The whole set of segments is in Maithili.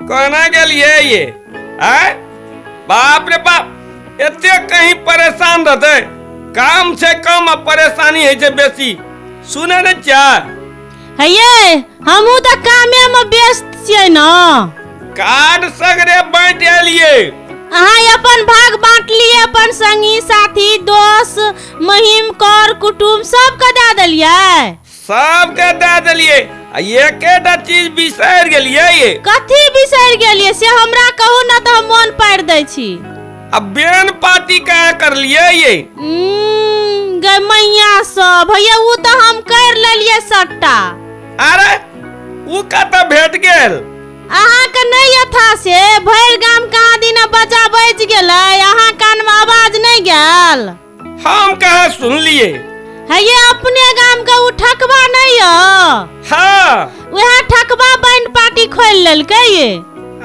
कोना गेलियै ये आय? बाप रे बाप, एते कहीं परेशान रहतै। काम छै कम आ परेशानी होइ छै बेसी। सुनै नहि छियै? हे ये, हमहूँ तऽ कामे मे व्यस्त छियै ने। कार्ड सगरे बाँटि एलियै। अहाँ अपन भाग बाँटलियै, अपन संगी साथी दोस्त महिम कर कुटुम्ब सबके दए देलियै? सबके दए देलियै आ एकेटा चीज बिसरि गेलियै ये। कथी बिसरि गेलियै से हमरा कहू ने तऽ हम मोन पारि दै छी। आ बेन पार्टी कहाँ करलियै ये? गै मैया सब, भैया ओ तऽ हम कर लेलियै सट्टा। अरे उ कतऽ भेट गेल? अहाँके नहि यथा से भरि गाम कहाँ दिना बजा बजि गेलै, अहाँ कानमे आवाज नहि गेल? हम कहाँ सुनलियै। हे ये, अपने गाम के उ ठकबा नहीं यऽ? हाँ। वएह ठकबा बैंड पार्टी खोलि लेलकै ये।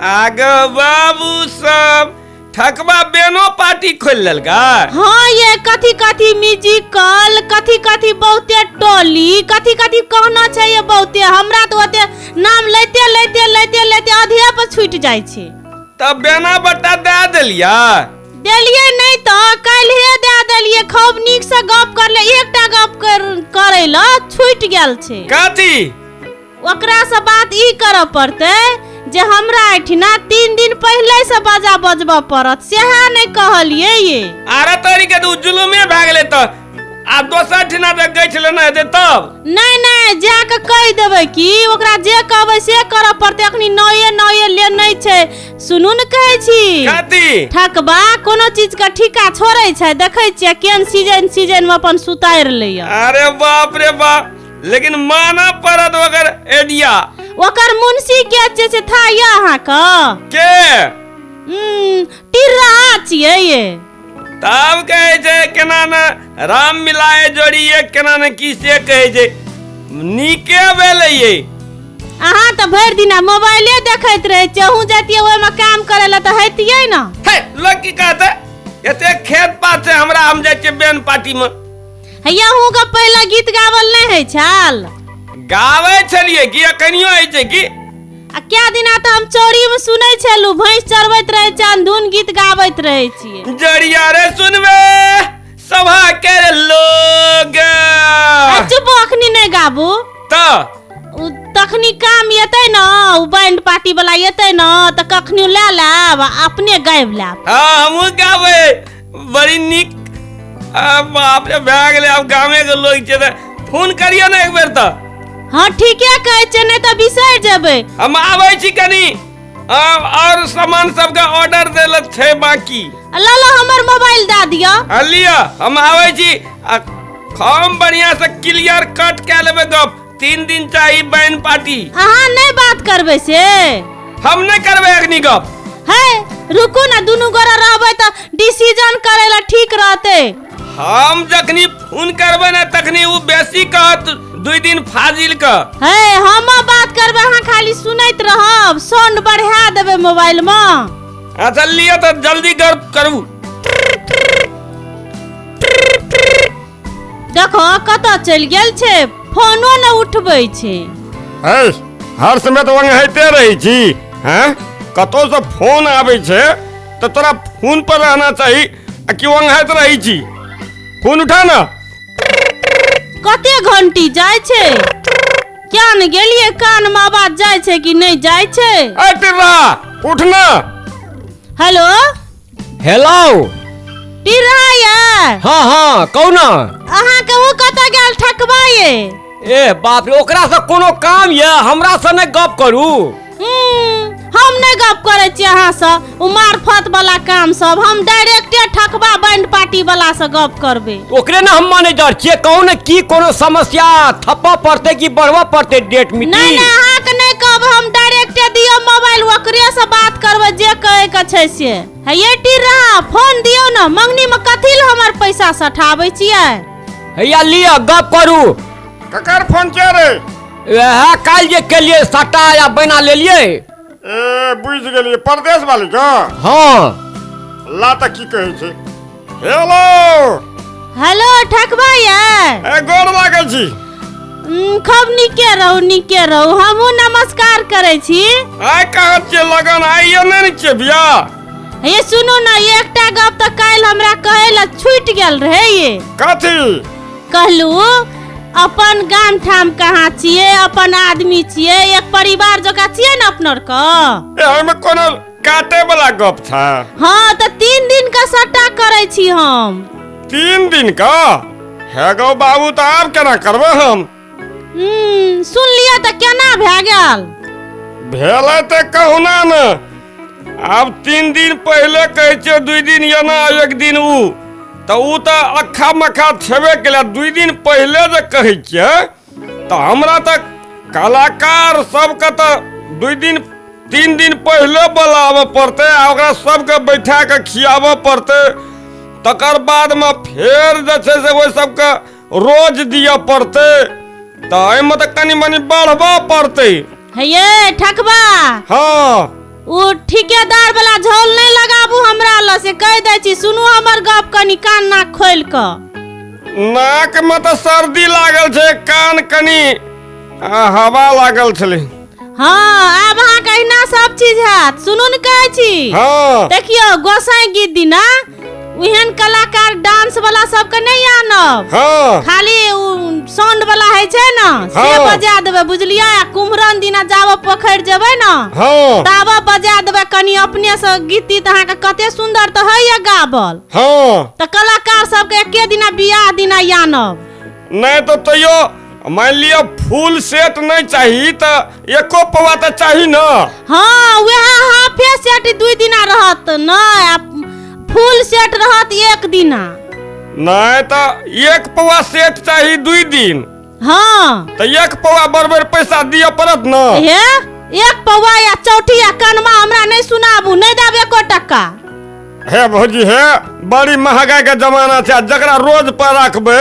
आगे बाबू सब ठकबा बेनो पार्टी खोलि लेलकै? हाँ ये, कथी कथी म्यूजिकल, कथी कथी बहुते टोली, कथी कथी कहना छै ये बहुते। हमरा तऽ ओते नाम लैते लैते लैते लैते अधे पर छूटि जाइ छै। तब बेना बट्टा दए देलियै? देलियै नहि तऽ काल्हिए दए देलियै। खूब नीकसँ गप करले, एकटा गप करै लए छूटि गेल छै। कथी? ओकरासँ बात ई करऽ पड़तै जे हमरा एहिठिना 3 दिन पहिलेसँ बाजा बजबऽ पड़त, सएह नहि कहलियै ये। अरे तोरी के तऽ उ जुलुमे भए गेलै तऽ आ दोसर ठिना जे गछि लेने हेतै तब? नहि नहि, जा कऽ कहि देबै कि ओकरा जे कहबै से करऽ पड़तै। अखनी नये नये लेने छै। सुनू ने, कहै छी। कथी? ठकबा कोनो चीज के ठीका छोड़ै छै? देखै छियै केहन सीजन सीजन मे अपन सुतारि लैया। अरे बाप रे बाप, लेकिन मानऽ पड़त ओकर एडिया। ओकर मुंशी के जे छै था यऽ अहाँके? के? टिर्रा छियै ये। तब कहै छै केना ने राम मिलाए जोड़िए केना ने की से कहै छै, नीके भेलै ये। अहाँ तऽ भरि दिना मोबाइले देखैत रहै छियै। अहूँ जैतियै ओहिमे काम करै लए तऽ हैतियै ने। हे, लोक की कहतै? एते खेत पात छै हमरा, हम जाइ छियै बेन पार्टी मे। हैया, अहूँके पहिले गीत गावल नहि होइ छल? गाबै छलियै कि अखनियो होइ छै की। आ क्या दिना तऽ हम चौरी मे सुनै छलहुँ, भैंस चरबैत रहै छै, अनधुन गीत गाबैत रहै छियै। जड़िया रे सुनबे सभा के लोग। आ चुप, अखनी नहि गाबू। तऽ उ तखनी काम एतै ने, उ बैंड पार्टी वाला एतै ने तऽ कखनी लए लेब आ अपने गाबि लेब। हाँ, हमहूँ गाबै बड़ी नीक। आ बाप रे, भए गेलै। आब गामे के लोग छै तऽ फोन करियौ ने एक बेर तऽ। हाँ, ठीके कहै छै, नहि तऽ बिसरि जेबै। हम आबै छी कनी और सामान सबके ऑर्डर देल छै बाकी। ल ल, हमर मोबाइल दए दिअ। आ लिअ, हम आबै छी आ हम बढ़िया से क्लियर कट कए लेबै गप। 3 दिन चाही बैन पार्टी। अहाँ नहि बात करबै से? हम नहि करबै अखनी गप। है, रुकू ने, दुनू गोरा रहबै तऽ डिसीजन करै लए ठीक रहतै। हम जखनी फोन करबै ने तखनी ओ बेसी कहत 2 दिन फाजिल क। हे, हम बात करबै, अहाँ खाली सुनैत रहब, साउंड बढ़ा देबै मोबाइल मे। अच्छा लिअ तऽ जल्दी गप करू। देखो कतऽ चलि गेल छै, फोनो ने उठबै छै। है, हर समय तऽ ओंघाइते रहै छी। हैं, कतौसँ फोन आबै छै तऽ तोरा फोन पर रहना चाही आ कि ओंघाइत रहै छी? फोन उठा ना। कते घंटी जाइ छै, क्या ने गेलियै, कान मे आवाज जाइ छै कि नहि जाइ छै? ए टिर्रा, उठ ना। हेलो। हेलो। टिर्रा ये? हाँ हाँ, कहू ना। अहाँ कहू, कतऽ गेल ठकबा ये? ए बाप रे, ओकरा से कोनो काम ये? हमरा से नहि गप करू। हम नहि गप करै छी अहाँसँ ओ मार्फत वाला काम सब। हम डायरेक्टे ठकबा बैंड पार्टी वाला से गप करबै। ओकरे ने हम मैनेजर छियै। कहू ने, की कोनो समस्या थप्पऽ पड़तै कि बढ़बऽ पड़तै डेट नहि मिटिंग? नहि, अहाँके नहि कहब हम। डायरेक्टे दियौ मोबाइल, ओकरे से बात करबै जे कहै के छै से। हे ये टीरा, फोन दियौ ने। मंगनी मे कथी लए हमर पैसा सठाबै छियै? हैया लिअ, गप करू। ककर फोन छै रे? वएह काल्हि जे केलियै सट्टा या बना लेलियै। ए, बुझि गेलियै, परदेश वाली के। हाँ। ला तऽ, की कहै छै? हेलो। हेलो, ठकबा ये? ए, गोर लागै छी। खूब नीके रहू, नीके रहू। हमहूँ नमस्कार करै छी। आइ कहाँ छियै? लगन लिए नहि ने छियै बियाह। हे सुनू ने, एकटा गप तऽ काल्हि हमरा कहै लए छूटि गेल रहै ये। कथी? कहलू अपन गाम ठाम कहाँ छियै, अपन आदमी छियै, एक परिवार जकाँ छियै ने अपना आरके। एहिमे कोनो काटे वाला गप छै? हँ, तऽ 3 दिन के सट्टा करै छी हम। 3 दिन का? हे गौ बाबू, तऽ आब केना करबै हम? सुन लिअ तऽ केना भए गेल? भेलै तऽ कहुना ने। आब 3 दिन पहिले कहै छियै 2 दिन एना 1 दिन उ, तऽ उ तऽ अक्खा मक्खा छेबे केलै। 2 दिन पहिले जे कहै छियै तऽ हमरा तऽ कलाकार सबके तऽ 2 दिन 3 दिन पहिले बोलाबऽ पड़तै आ ओकरा सबके बैठा कऽ खियाबऽ पड़तै। तकर बादमे फेर जे छै से ओहि सबके रोज दिअ पड़तै, तऽ एहिमे तऽ कनि मनि बढ़बऽ पड़तै। हे ये ठकबा। हँ। ओ ठिकेदार वाला झोल नहि लगाबू हमरा लग, से कहि दै छी। सुनू हमर गप कनि कान नाक खोलि कऽ। नाकमे तऽ सर्दी लागल छै, कान कनि हवा लागल छलै। हँ, आब अहाँके अहिना सब चीज हैत। सुनू ने कहै छी। हँ। देखियौ, गोसाई गीत दिना ओहन कलाकार डांस वाला सबके नहि आनब। हँ। खाली साउंड वाला होइ छै ने से बजा देबै, बुझलियै? आ कुम्हरन दिना जाबऽ पोखरि जेबै ने, ताबऽ बजा देबै कनि अपने से गीत तीत। अहाँके कते सुन्दर तऽ होइया गाबल। तऽ कलाकार सबके एके दिना बियाह दिना आनब। नहि तऽ तैयो मानि लिअ फुल सेट नहि चाही तऽ एको पौआ तऽ चाही ने। हँ, वएह हाफे सेट 2 दिना रहत नहि, आ फुल सेट रहत 1 दिना। नहि तऽ 1 पौआ सेट चाही 2 दिन। हँ। तऽ 1 पौआ बरबर पैसा दिअ पड़त ने। हे, 1 पौआ या चौठी या कनमा हमरा नहि सुनाबू, नहि देब एको टका। हे भौजी हे, बड़ी महगाई के जमाना छै, आ जकरा रोज पर राखबै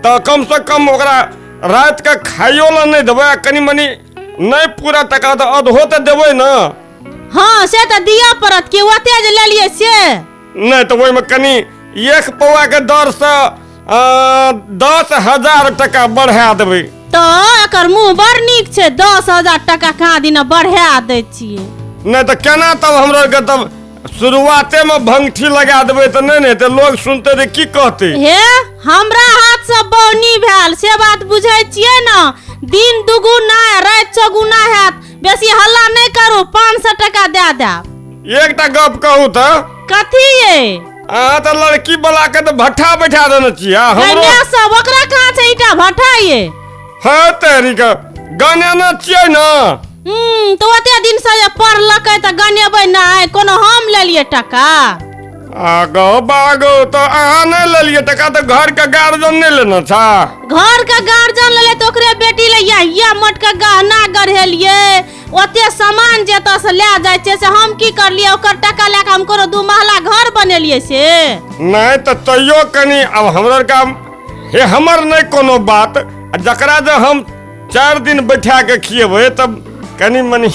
तऽ कम से कम ओकरा राति के खाइयो ला नहि देबै, आ कनि मनि नहि पूरा टका तऽ अधो तऽ देबै ने। हँ, से तऽ दिअ पड़त कि ओते जे लेलियै से। नहि तऽ ओहिमे कनि 1 पौआ के दरसँ 10,000 टका बढ़ा देबै। तऽ एकर मुँह बड़ नीक छै, 10,000 टका कहाँ दिना बढ़ा दै छियै। नहि तऽ केना तब हमरा आरके तब शुरुआतेमे भंगठी लगा देबै तऽ नहि ने हेतै, लोग सुनतै तऽ की कहतै? हे, हमरा हाथसँ बौनी भेल से बात बुझै छियै ने? दिन दुगुना राति चौगुना हैत। बेसी हल्ला नहि करू, 500 टका दए देब। एकटा गप कहू तऽ। कथी ये? अहाँ तऽ लड़की वाला के तऽ भट्ठा बैठा देने छियै, आ हमरो गने सब ओकरा कहाँ छै ईटा भट्ठा ये? है तेरी के गनेने छियै ने। तऽ ओते दिन से जे पढ़लकै तऽ गनेबै नहि, कोनो हम लेलियै टका? आगो बागो, तऽ अहाँ नहि लेलियै टका तऽ घर के गार्जियन नहि लेने छा? घर के गार्जियन लेले तऽ ओकरे बेटी ले या या मोट के गहना गढ़ेलियै, ओते सामान जे एतऽ से लए जाइ छै से हम की करलियै? ओकर टका लए कऽ हम कोनो 2 महला घर बनेलियै से? नहि तऽ तैयो कनि आब हमरा आरके हे हमर नहि कोनो बात, आ जकरा जे हम 4 दिन बैठा के खियेबै तब कनि मनि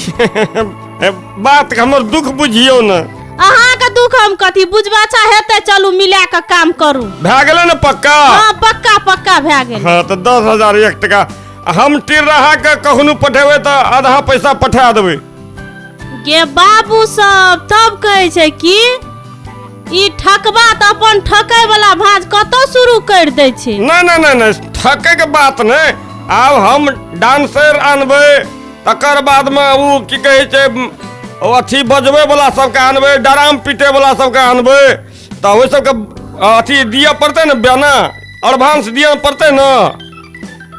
बात हमर दुख बुझियौ ने। अहाँके दुख हम कथी बुझबै? अच्छा हेतै, चलू मिला कऽ काम करू। भए गेलै ने पक्का? हँ, पक्का पक्का भए गेल। हँ, तऽ 10,001 टका हम टिरहा के कखनो पठेबै तऽ आधा पैसा पठा देबै। गे बाबू सब तब कहै छै कि ई ठकबा तऽ अपन ठकै वाला भाँज कतौ शुरू करि दै छै। नहि नहि नहि नहि, ठकै के बात नहि। आब हम डांसर आनबै, तकर बादमे ओ की कहै छै ओ अथी बजबै वाला सबके आनबै, डराम पीटै वाला सबके आनबै, तऽ ओहि सबके अथी दिअ पड़तै ने, बेना एडवांस दिअ पड़तै ने।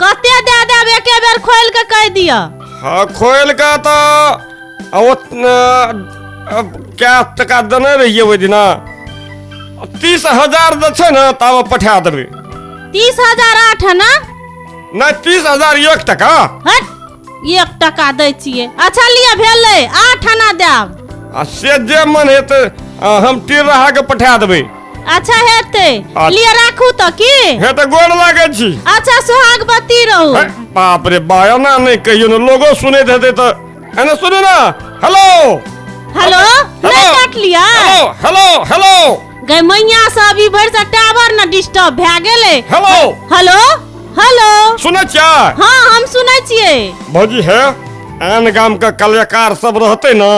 कते दए देब एके बेर खोलि कऽ कहि दिअ। हँ, खोलि कऽ तऽ ओ कै टका देने रहियै ओहि दिना, 30,000 जे छै ने ताबे पठा देबै। 30,000 8 है ना? नहि, 30,001 टका। हट, 1 टका दै छियै। अच्छा लिअ भेलै, 8 आना देब। आ से जे मन हेतै हम तिर रहा के पठा देबै। अच्छा हेतै, लिअ राखू तऽ की हे तऽ गोर लागै छी। अच्छा सोहागवती रहू। हे, बाप रे बा, एना नहि कहियौ ने, लोगो सुनैत हेतै तऽ। एना सुनू ने, हेलो हेलो, नहि काटलियै? हेलो हेलो हेलो गै मैया से अभी भरि से टावर न डिस्टर्ब भए गेलै। हेलो हेलो हेलो, सुनै छियै? हँ, हम सुनै छियै। भौजी हे, आन गाम के कलाकार सब रहतै ने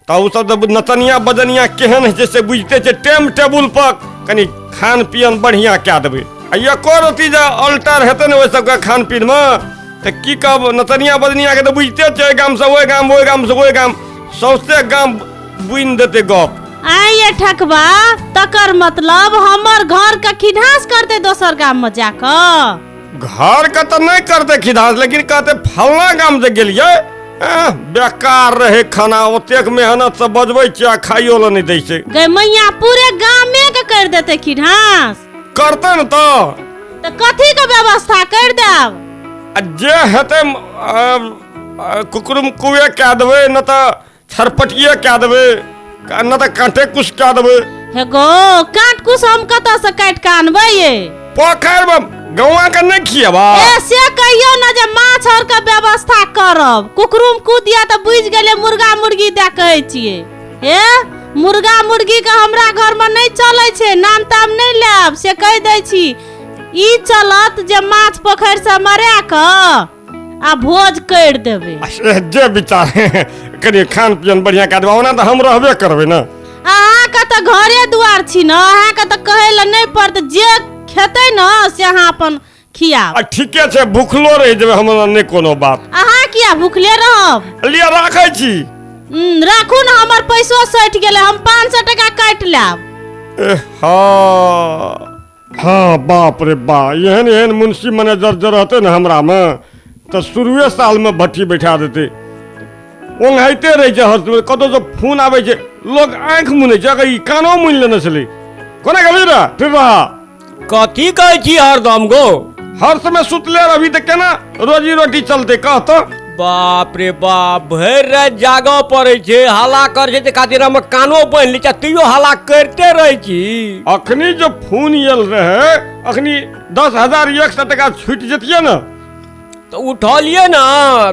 तऽ ओ सब तऽ नचनिया बजनिया केहन होइ छै से बुझिते छै। टाइम टेबुल पर कनि खान पियन बढ़िआँ कए देबै। आ एको रत्ती जे अल्टर हेतै ने ओहि सबके खान पीनमे तऽ की कहब, नचनिया बजनियाके तऽ बुझिते छै, एहि गामसँ ओहि गाम, ओहि गामसँ ओहि गाम, सौंसे गाम बुनि देतै गप। आइ ठकबा, तकर मतलब हमर घर के खिधास करते दोसर गाम में जाकऽ? घर के तऽ नहि करते खिधास, लेकिन कहते फलना गाम जे गेलियै बेकार रहे खाना, ओतेक मेहनत से बजबै छियै आ खाइयो लए नहि दै छै। गै मैया, पूरे गामे के कर देते खिधास? करते ने तऽ। तऽ कथी के व्यवस्था कर देब? आ जे हेतै कुकुरुम कुए कए देबै, नहि तऽ छरपटिये कए देबै, नहि तऽ काँटे कुश कए देबै। हे गो, काट कुश हम कतऽ से काटि कऽ आनबै ये? पोखरिमे गौआ के नहि खियेबा? ए से कहियौ ने जे माछ और के व्यवस्था करब। कुकरुम कुदिया तऽ बुझि गेलियै मुर्गा मुर्गी दए कहै छियै। हे, मुर्गा मुर्गी के हमरा घर में नहि चलै छै, नाम ताम नहि लेब से कहि दै छी। ई चलत जे माछ पोखरि से मरा कऽ आ भोज करि देबै। से जे विचार कनि खान पियन बढ़िआँ कए देबै, ओना तऽ हम रहबे करबै ने। अहाँके तऽ घरे दुआर छी ने, अहाँके तऽ कहै लए नहि पड़त, जे खेतै ने से अहाँ अपन खियाब। आ ठीके छै, भुखलो रहि जेबै, हमरा नहि कोनो बात। अहाँ किया भुखले रहब? लिअ राखै छी। राखू ने, हमर पैसो सटि गेलै, हम 500 टका काटि लेब। ए हँ हँ, बाप रे बा, एहन एहन मुंशी मैनेजर जे रहतै ने हमरामे तऽ शुरुए सालमे भट्ठी बैठा देतै। ओंघाइते रहै छै हर समय, कतौसँ फोन आबै छै, लोक आँखि मुनै छै, अगर ई कानो मुनि लेने छलै। कोना गेली रे फिर रहा? कथी कहै छी हरदम गो? हर समय सुतले रहबी तऽ केना रोजी रोटी चलतै, कह तऽ। बाप रे बाप, भरि राति जागऽ पड़ै छै, हल्ला करै छै, ताहि खातिर हम कानो बान्हि लै छी, तैयो हल्ला करिते रहै छी। अखनी जे फोन आयल रहै, अखनी 10,100 टका छुटि जतियै ने। तऽ उठलियै ने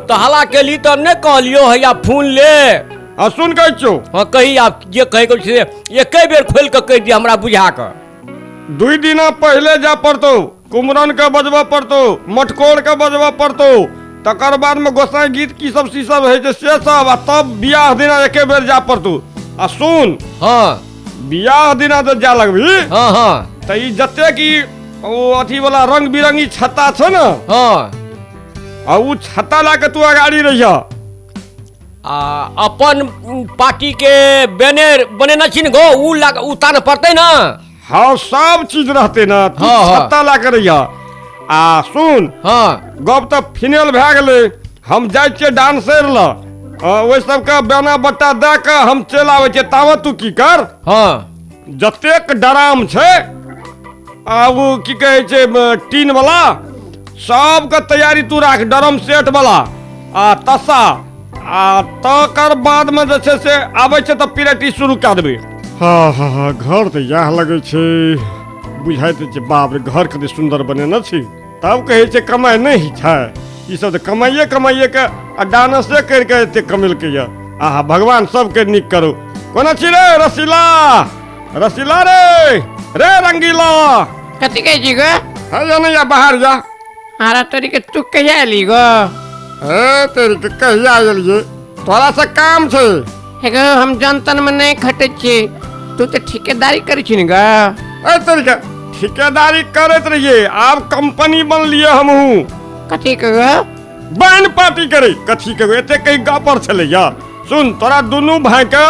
तऽ हल्ला केली तऽ नहि कहलियौ हैया फोन ले। आ सुन, कहै छियौ। हँ कही, आब जे कहैके छै से एके बेर खोलि कऽ कहि दिअ हमरा बुझा कऽ। 2 दिना पहिले जाय पड़तौ, कुमरन के बजबऽ पड़तौ, मटकोर के बजबऽ पड़तौ, तकर बादमे गोसाई गीत की सब सी सब होइ छै से सब, आ तब बियाह दिना एके बेर जाय पड़तौ। आ सुन। हँ। बियाह दिना जब जाय लगबही हँ हँ तऽ ई जतेक ई ओ अथी वाला रंग बिरंगी छत्ता छै ने, हँ, आ ओ छत्ता लए कऽ तू अगाड़ी रहिह। आ अपन पार्टी के बैनर बनेने छी ने गो, उ लग उतारऽ पड़तै ने। हँ, सब चीज रहतै ने, तू हँ, हँ। छत्ता लए कऽ रहिह। आ सुन। हँ। गप तऽ फिनेल भए गेलै, हम जाइ छियै डांसर लऽ, ओहि सबके बेना बट्टा दए कऽ हम चलि आबै छियै, ताबत तू की कर। हँ। जतेक डराम छै आ ओ की कहै छै टीन वाला, सबके तैयारी तू राख, डरम सेट वाला आ तस्सा, आ तकर बादमे जे छै से आबै छै तऽ पिरेटी शुरू कए देबै। हँ हँ हँ, घर तऽ इएह लगै छै, बुझाइत छै। बाप रे, घर कते सुन्दर बनेने छी। तब कहै छै कमाइ नहि होइ छै, ई सब तऽ कमाइए कमाइए के आ डानसे करि कऽ एते कमेलकै यऽ। आहा, भगवान सबके नीक करू। कोना छी रे रसीला? रसीला रे, रे रंगीला। कथी कहै छी गो? है या नहि या, बाहर जा। आरा तोरी के, तू कहिया एली गो? हे तेरी के, कहिया एलियै, तोरा से काम छै। हे गो, हम जनतन में नहीं खटै छियै, तू तऽ ठेकेदारी करै छी ने गो। ए तेरी के, ठेकेदारी करैत रहियै, आब कंपनी बनलियै हमहूँ। कथी के गो? बैन पार्टी करै कथी के एते कहीं गपर छलैया। सुन, तोरा दुनू भाई के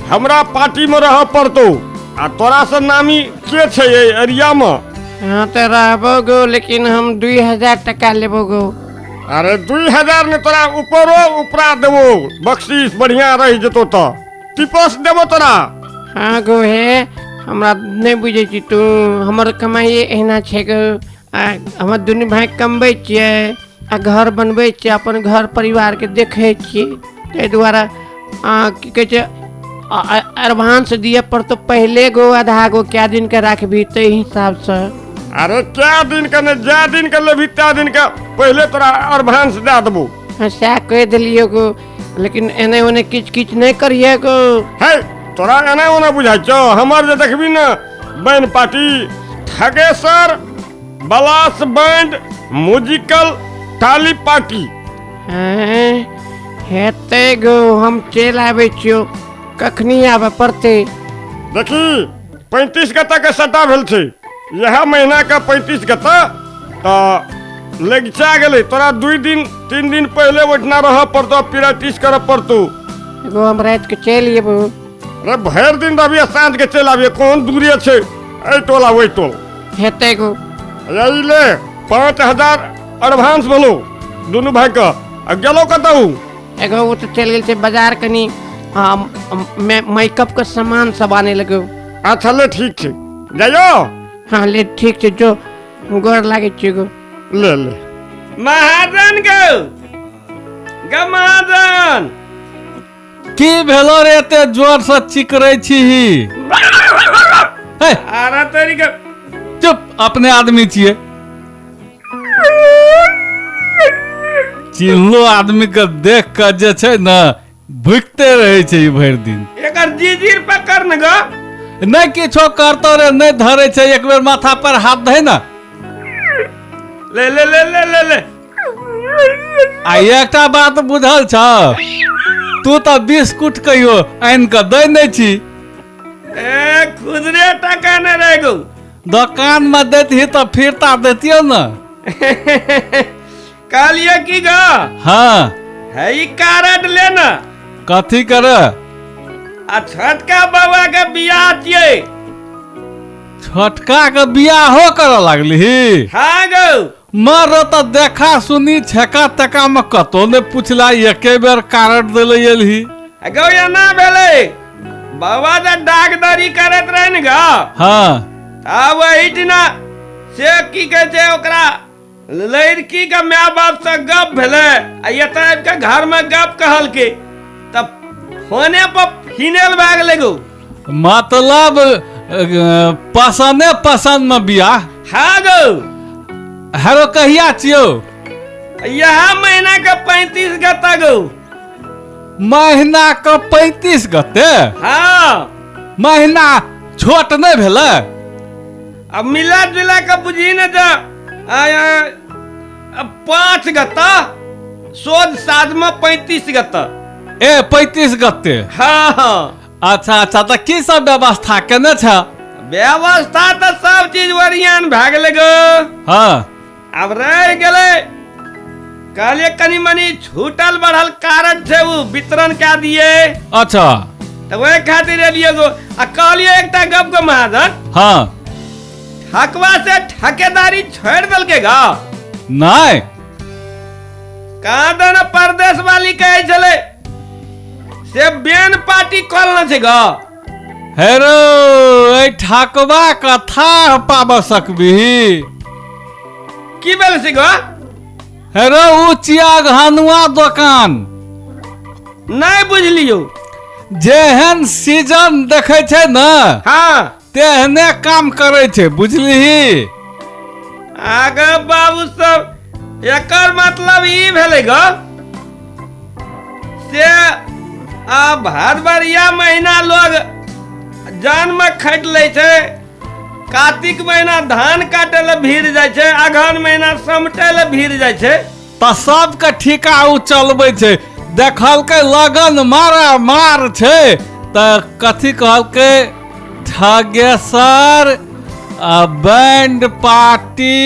हमरा पार्टी में रहऽ पड़तौ, आ तोरा से नामी के छै एहि एरिया में? हाँ तऽ रहबो गो, लेकिन हम 2000 टका लेबो गो। अरे 2000 ने तोरा ऊपरो उपरा देबो बख्शीश, बढ़िया रहि जेतौ तऽ टिपस देबो तोरा। हाँ गो, हे हमरा नहि बुझै छी तू, हमर कमाई एहिना छै गो। आ हमर दुनू भाय कमबै छियै आ घर बनबै छियै, अपन घर परिवारके देखै छियै, ताहि दुआरे की कहै छै, एडवांस दिअ पड़तौ पहिले गो, आधा गो कए दिनके राखबही ताहि हिसाबसँ। अरे कै दिन के नहि, जाए दिन के लेबही तै दिन के पहिले तोरा एडवांस दए देबो। हाँ, सएह कहि देलियै गो, लेकिन एने ओने किछु किछु नहि करिहे गो। है तोरा एना ओना बुझाइ छौ? हमर जे देखबी ने बैन पार्टी, ठगेसर बलास बैंड म्यूजिकल टाली पार्टी। हैं, हेतै गो, हम चलि आबै छियौ। कखनी आबऽ पड़तै? देखी 35 गता के सट्टा भेल छै, इएह महीना के 35 गता, तऽ लगिचा गेलै। तोरा 2 दिन 3 दिन पहिले ओहिठिना रहऽ पड़तौ, प्रैक्टिस करऽ पड़तौ। एगो हम राति के चलि अयबो। अरे भरि दिन रहबियै, साँझ के चलि आबियै, कोन दूरे छै एहि टोल आ ओहि टोल। हेतै गो। यही ले 5000 एडवांस भेलौ दुनू भाई के। आ गेलौ कतहु? एगो ओ तऽ चलि गेल छै बाजार कनी मेकअप के सामान सब आने लगो। अच्छा ले ठीक छै, जाइयो। हाँ ले ठीक छै, जो गोर लागै छियै गो। ले ले महाजन गो, ग महाजन। की भेलो रे एते जोर से चिकरै छीही? हे अरे तेरी के चुप, अपने आदमी छियै। चिन्हलो आदमी के देख के जे छै ने भुकते रहै छै ई भरि दिन। एकर जीजीर पकड़ न ग। नहि किछो करतो रे, नहि धरै छै, एक बेर माथा पर हाथ धै ने। ले ले ले ले ले ले। आ एकटा बात बुझल छ, तू तऽ बिस्कुट कहियो आनि कऽ दै नहि छी। ए खुदरे टका नहि रह गौ। दोकान में दैतही तऽ फिरता दैतियौ ने। कहलियै की ग? हाँ। है ई कार्ड ले न। कथी करे? आ छोटका बाबा के बियाह छियै। छोटका के बियाहो करऽ लागली? हाँ गौ। मर तऽ देखा सुनी छेका तेका में कतौ नहि पुछला, एके बेर कार्ड देले एलही। गौ एना भेलै, बाबा जे डाकदारी करैत रहे ने ग। हाँ। आब एहिठिना से की कहै छै ओकरा लड़की के my बाप से गप भेलै आ एतऽ आबि कऽ घर में गप कहलकै तऽ फोने पर फिनेल भए गेलै गौ। मतलब पसंदे पसंद में बियाह? हाँ गौ। हेरो कहिया छियौ? यह महीना के 35 गता गौ। महीना के 35 गते? हाँ। महीना छोट नहि भेलै? अब मिला जुला के बुझी ने जा 5 गता, सोझ साझ में 35 गता। ए 35 गते? हाँ हाँ। अच्छा अच्छा, तऽ की सब व्यवस्था केने छ? व्यवस्था तऽ सब चीज ओरियान भए गेलै गो। हाँ। आब रहि गेलै कहलियै कनी मनी छूटल बढ़ल कारण छै ओ वितरण कए दियै। अच्छा। तऽ ओहि खातिर एलियै गो। आ कहलियै एकटा गप गो महाजन। हाँ। ठकवा से ठकेदारी छोड़ि देलकै ग। नहि। कहाँ दन परदेश वाली कहै छलै से बेन पार्टी खोलने छै ग। हेरो एहि ठकवा कथा पाबऽ सकबही? की भेल छै ग? हेरो उ चियाग हनुआ दोकान। नहि बुझलियौ। जेहन सीजन देखै छै ने, हाँ, तेहने काम करै छै, बुझलिही? आगे बाबू सब एकर मतलब ई भेलै ग से आ भदबरिया महीना लोग जान में खटि लै छै, कार्तिक महीना धान काटे लए भीड़ जाइ छै, अगहन महीना समटे लए भीड़ जाइ छै। तऽ सबके ठीका उ चलबै छै। देखलकै लगन मारा मार छै तऽ कथी कहलकै ठगेसर बैंड पार्टी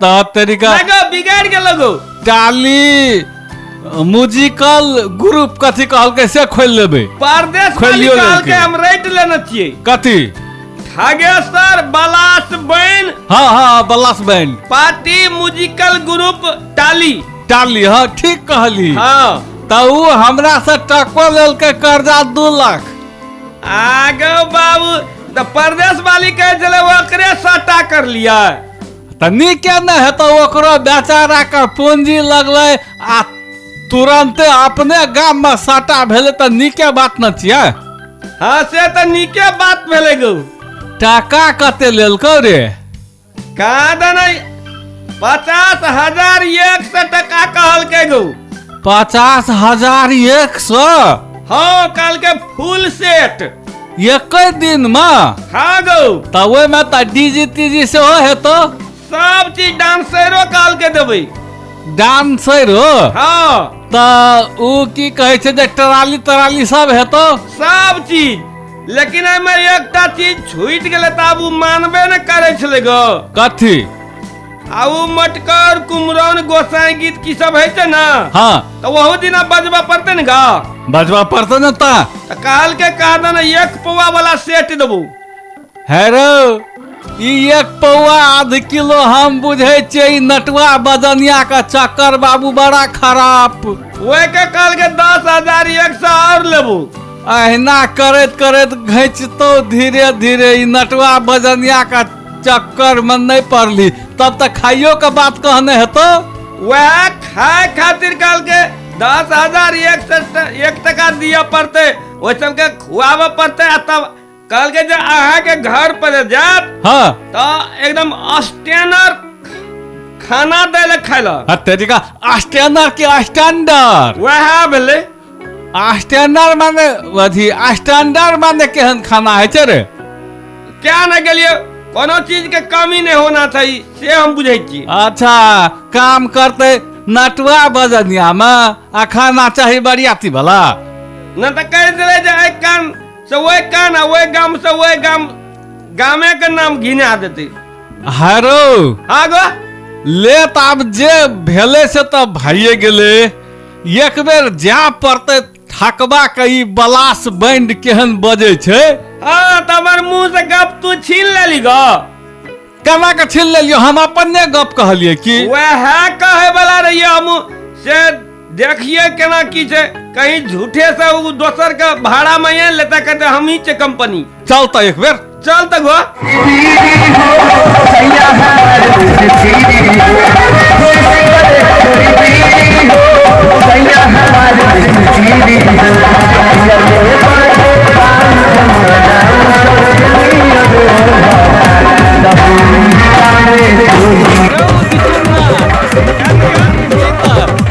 तऽ तरीका बिगाड़ गेल गो। टाली म्यूजिकल ग्रुप कथी कहलकै से खोलि लेबै। परदेश खोलियो कहलकै हम रेट लेने छियै। कथी? ठगेसर बलास बैन। हाँ हाँ बलास बैन पार्टी म्यूजिकल ग्रुप टाली। टाली, हाँ ठीक कहली। हाँ। तऽ उ हमरा से टको लेलकै कर्जा 2 लाख। आगे बाबू तऽ परदेश वाली कहै छलै ओकरे सट्टा कर लिया। तऽ नीके नहि हेतौ, ओकरो बेचारा के पूंजी लगलै आ तुरंते अपने गाम में सट्टा भेलै तऽ नीके बात न छियै। हाँ से तऽ नीके बात भेलै गौ। टाका कते लेलकौ रे? कहाँ दने 50,100 टका कहलकै गौ। 50,100? हाँ कहलकै फुल सेट। एके दिन में? हाँ गौ। तऽ ओहिमे तऽ डीजी तीजी सेहो हेतौ? सब चीज डांसरो कहलकै देबै। डांसरो? हाँ। तऽ उ की कहै छै जे ट्राली त्राली सब हेतौ? सब चीज, लेकिन एहिमे एकटा चीज छूटि गेलै तऽ आब उ मानबे ने करै छलै गो। कथी? आ उ मटकर कुमरन गोसाई गीत की सब होइ छै ने। हाँ। तऽ ओहू दिना बजबऽ पड़तै ने गा। बजबा पड़तै ने तऽ। तऽ कहलकै कहा ने 1 पौआ वाला सेट देबू। हेरो ई 1 पौआ आध किलो हम बुझै छियै ई नटुआ बजनिया के चक्कर बाबू बड़ा खराब। ओहि के कहलकै 10,100 और लेबू। अहिना करैत करैत घिचतौ धीरे धीरे ई नटुआ बजनिया के चक्कर में नहीं पड़ली तब तक खाइयो के बात कहने हेतौ। वएह खाय खातिर कहलकै 10,101 टका दिअ पड़तै, ओहि सबके खुआबऽ पड़तै। आ तब कहलकै जे अहाँके घर पर जायत। हाँ। तऽ एकदम स्टैंडर्ड खाना दै लए खाय लए। तेरी का स्टैंडर्ड के स्टैंडर्ड? वएह भेलै। स्टैंडर्ड माने अथी स्टैंडर्ड माने केहन खाना होइ छै रे? क्या ने गेलियै, कोनो चीज के कमी नहीं होना चाहिए से हम बुझै छियै। अच्छा काम करते नटुआ बजनिया में आ खाना चाही बरियाती वाला। न तऽ कहि देलै जे एहि कान से ओहि कान आ ओहि गाम से ओहि गाम, गामे के नाम घिना देतै। हरो हाँ गो ले तऽ आब जे भेलै से तऽ भइए गेलै। एक बेर जाय पड़तै ठकबा के ई बलास बैंड केहन बजै छै। हाँ तऽ हमर मुँह से गप तू छीन लेली गो। केना के छीन लेलियो? हम अपने गप कहलियै की? वएह कहे वाला रहियै हम से देखिए केना की छै, कहीं झूठे से उ दोसर के भाड़ा में ये लेता कहते हम ही छै कंपनी। चल तऽ एक बेर चल तऽ गो।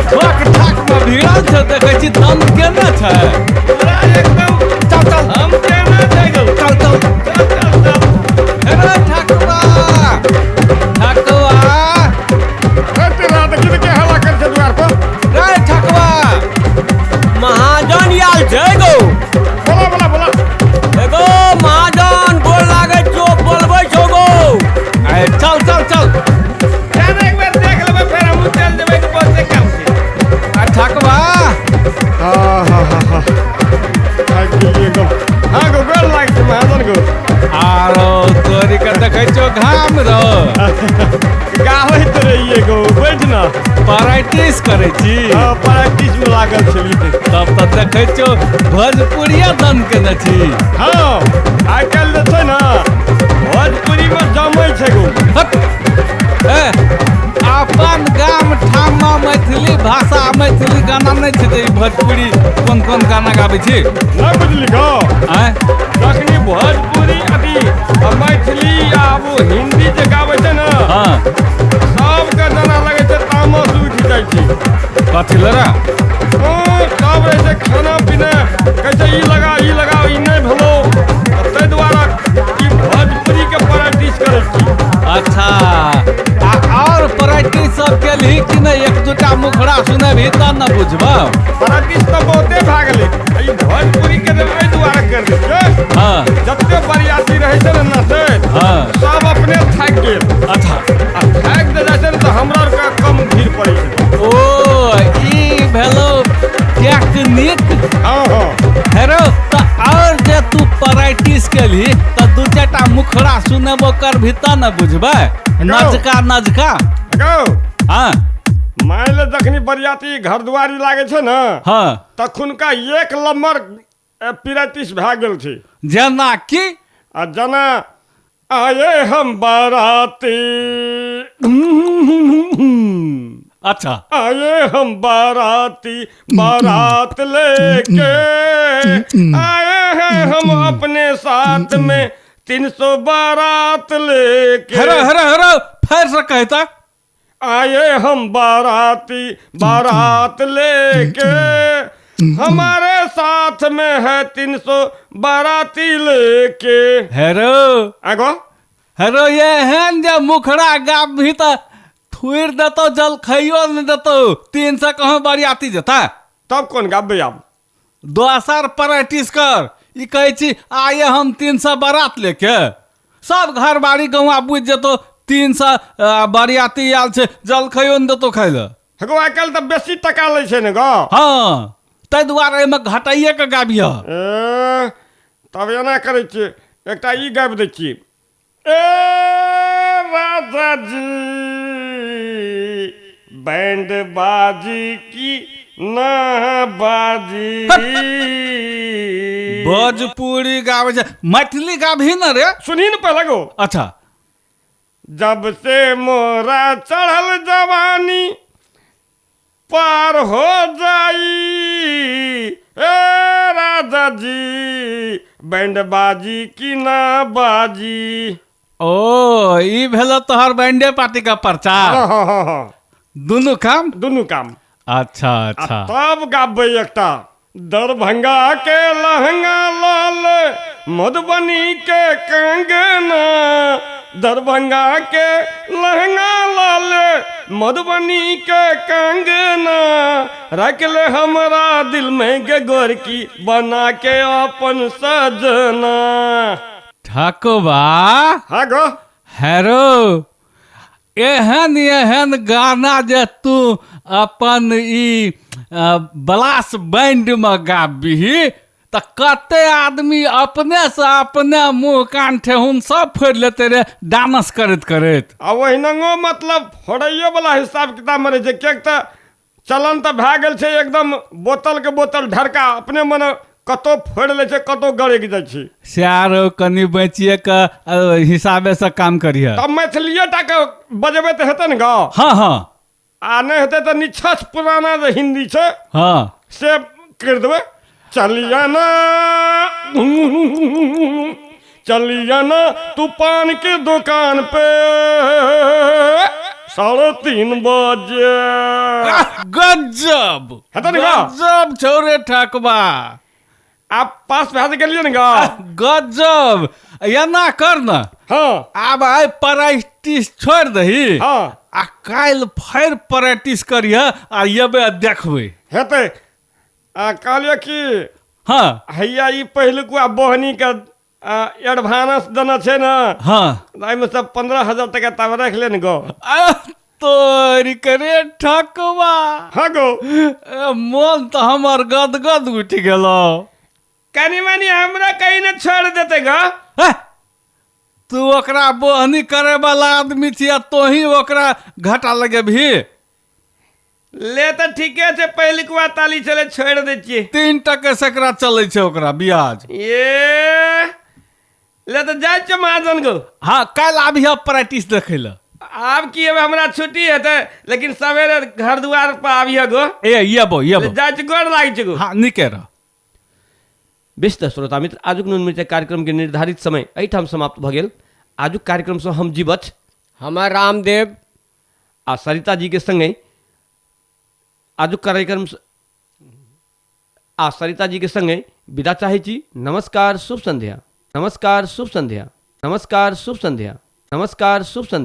ठोक ठाक में भिड़ल छै, देखै छी दम केने छै। पूरा एकदम चल चल हम केना छै गो। चल चल चल चल चल। हेरो ठकुआ ठकुआ के हल्ला कर छै द्वार पर? रे ठकुआ महाजन आयल छै गो। बोला बोला बोला। एगो महाजन गोर लागै छौ, बोलबै छौ गो। ए चल चल चल। चल एक बेर देख लेबै फेर हमहूँ चल जेबै के बहुते काम छै। आ ठकुआ हाँ हाँ हाँ हाँ थाकि गेलियै गो। हाँ गो गोर लागै छै महाजन गो। आरो तोरी के देखै छौ घाम रो। गाबैत रहियै गो, बैठ ना। प्रैक्टिस करै छी? हाँ प्रैक्टिस में लागल छलियै। तब तऽ देखै छौ भोजपुरिया दन केने छी। हाँ आइ काल्हि जे छै ने भोजपुरी में जमै छै गो। हट। ए अपन गाम ठाम में मैथिली भाषा मैथिली गाना नहि छै जे ई भोजपुरी कोन कोन गाना गाबै छी? नहि बुझली गो? आँय? जखनी भोजपुरी अथी आ मैथिली आ वो हिंदी जे गाबै छै ने, हाँ। सबके जेना लगै छै तामस उठि जाइ छै। कथी लए रे? हाँ, सब रहै छै खाना पीना कहै छै ई लगा ई लगा ई नहि भेलौ, ताहि दुआरे ई भोजपुरी के प्रैक्टिस करै छी। अच्छा आ और प्रैक्टिस सब केलही कि नहि? एक दूटा मुखड़ा सुनेबही तब ने बुझबौ। प्रैक्टिस तऽ बहुते भए गेलै। ई भोजपुरी के एहि दुआरे कर दै छियै। हाँ। जते बरियाती रहै छै ने नचैत, हाँ। सब अपने थाकि गेल। अच्छा। आ थाकि जे जाइ छै ने तऽ हमरा आरके कम भीड़ पड़ै छै। ओ ई भेलौ टेक्निक। हाँ हाँ। हेरो तऽ और जे तू प्रैक्टिस केलही तऽ दू चारिटा मुखड़ा सुनेबो करबही तब ने बुझबै। Nazca Nazca. गौ। हाँ। मानि ले जखनी बरियाती घर दुआरी लागै छै ने, हाँ। तखुनका 1 नंबर प्रैक्टिस भए गेल छै। जेना कि? आ जेना आए हम बाराती। अच्छा। आए हम बाराती बारात लेके आए हैं हम अपने साथ में 300 बारात लेके। हेरो हेरो हेरो फेर से कहता। आए हम बाराती बारात लेके, हमारे साथ में है 300 बाराती लेके। हेरो आगो हेरो एहन जे मुखड़ा गाबही तऽ थुड़ि देतौ, जलखैयो नहि देतौ। 300 कहाँ बरियाती जेता? तब कोन गाबबै आब? दोसर प्रैक्टिस कर। ई कहै छी आइए हम 300 बारात लेके, सब घर बाड़ी गौआ बुझि जेतौ 300 बरियाती आयल छै, जलखैयो नहि देतौ खाइ लए। हेगो आइ काल्हि तऽ बेसी टका लै छै ने गो। हँ, ताहि दुआरे एहिमे घटाइए के गाबिह। ए, तब एना करै छियै, एकटा ई गाबि दै छियै। ए राजा जी बैंड बाजी की ना बाजी। भोजपुरी गाबै छै, मैथिली गाबही ने रे। सुनही ने पहले गो। अच्छा। जब से मोरा चढ़ल जवानी पार हो जाई, ए राजा जी बैंड बाजी की ना बाजी। ओ ई भेल तोहर बैंडे पार्टी का प्रचार। हाँ हाँ हाँ हाँ। दुनू काम? दुनू काम। अच्छा। आ अच्छा। तब गाबै एकटा दरभंगा के लहंगा लाल मधुबनी के कंगना, दरभंगा के लहंगा लाल मधुबनी के कंगना, रख ले हमरा दिल में के गोरकी बना के अपन सजना। ठकुबा। हाँ गो। हेरो एहन एहन गाना जे तू अपन ई ब्लास बैंड में गाबही तऽ कते आदमी अपने से अपने मुंह कान ठेहुन सब फोड़ि लेते रे डांस करैत करैत। आ ओहिनंगो मतलब फोड़ैयो वाला हिसाब किताब में रहै छै, किएक तऽ चलन तऽ भए गेल छै एकदम बोतल के बोतल ढरका अपने मने कतौ फोड़ि लै छै, कतौ गड़कि जाइ छै। सएह कनि बचिए के हिसाबे से काम करिह। तब मैथिलिए टा के बजेबै तऽ हेतै ने गो? हाँ हाँ। आ नहि हेतै तऽ निछछ पुराना जे हिंदी छै हाँ से करि देबै। चलिया ना चलिया ना तू पान के दुकान पे 3:30 बजे। गजब हेतै ने गो? गजब छौ रे ठकबा। आप पास भए गेलियै ने गो? गजब। एना कर न। हाँ। आब आइ प्रैक्टिस छोड़ि दही। हाँ। आ काल्हि फेर प्रैक्टिस करिह आ एबै देखबै। हेतै। आ कहलियै कि हाँ हैया ई पहिलुका बोहनी के एडवांस देना छै ने। हाँ। एहिमे सब 15,000 टका तब राखि ले ने गो। तोरी करे ठकबा। हाँ गो। मोन तऽ हमर गदगद उठि गेलो। कनी मनी हमरा कहीं ने छोड़ देते गो। तू ओकरा बोहनी करे वाला आदमी छिया, तोही ओकरा घाटा लगेबही। ले तऽ ठीके छै, पहिलुकवा ताली छलै छोड़ि दै छियै। 3 टके सेकरा चलै छै ओकरा ब्याज। ए ले तऽ जाइ छियै महाजन गो। हाँ काल्हि आबिह प्रैक्टिस देखै लए। आब की हेबै, हमरा छुट्टी हेतै, लेकिन सवेरे घर दुआर पर आबिह गो। ए येबो येबो। जाइ छी, गोर लागै छी गो। हाँ नीके रह। बेस तऽ श्रोता मित्र, आजुक नून मिरचाइ कार्यक्रमके निर्धारित समय एहिठाम समाप्त भऽ गेल। आजुक कार्यक्रमसँ हम जीवछ, हमर रामदेव आ सरिता जी के संगे आजुक कार्यक्रम आ सरिता जी के संगे विदा चाहै छी। नमस्कार, शुभ संध्या। नमस्कार, शुभ संध्या। नमस्कार, शुभ संध्या। नमस्कार, शुभ संध्या।